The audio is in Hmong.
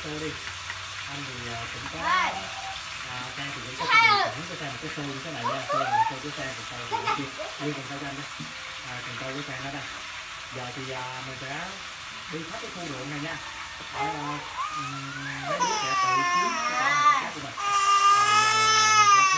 Sau đi. Anh thì à, cũng có à, cai thì cũng có từng hứng cái xe một cái xô như thế này nha, xô là mình xô cái xe từ sau rồi kia, đi cùng sau cho anh đi. À, cùng sau cái xe nó đây. Giờ thì à, mình sẽ đi khắp cái khu ruộng này nha. Ở, à, ừm, mấy đứa sẽ tự kiếm cái cỏ này cho các của mình. Rồi giờ mình sẽ